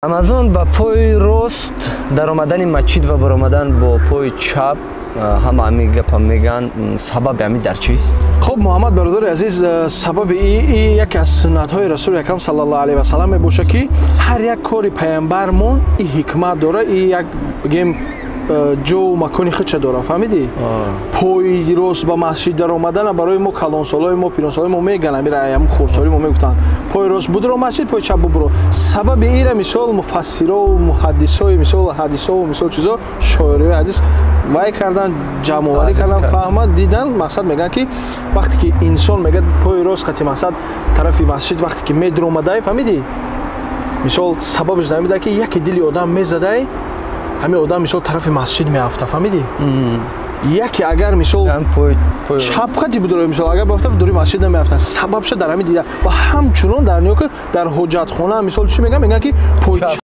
Рамазон ба пои рост даромадани масҷид ва баромадан бо пои чап, ҳама ҳамин гапа мегӯянд, сабаби ҳамин дар чист? Хуб, Муҳаммад, бародари азиз, сабаби и яке аз суннатҳои Расули Акрам саллаллоҳу алайҳи васалам мебошад, ки ҳар як кори паямбармон и ҳикмат дора, и як бигем ҷову макони худша дора, фаҳмидӣ? Пои рост ба масҷид даромадана барои мо калонсолои мо, пиронсолои мо мегӯянд, амира ам хурдсолӣ мо мегуфтанд: пои рост будро масҷид, пои чап бубуро. Сабаби ира, мисол, муфассирову муҳаддисои, мисол, ҳадисову, мисол, чизо, шоирои ҳадис вай кардан, ҷамъоварӣ кардан, фаҳманд, дидан, мақсад, мегӯянд, ки вақте ки инсон мегӯяд пои рост қати, мақсад, тарафи масҷид вақте ки медуромадай, фаҳмидӣ, мисол, сабабаш намеда, ки яке дили одам мезадай, ҳамин одам, мисол, тарафи масҷид меафта, фаҳмидӣ? Яке агар, мисол, чап қати будуро, мисол, агар бафта, дури масҷид намеафта. Сабабша дар ҳамин дида. Ва ҳамчунон дар ниё ки дар ҳоҷатхона, мисол, чӣ мегӯянд? Мегӯянд, ки пой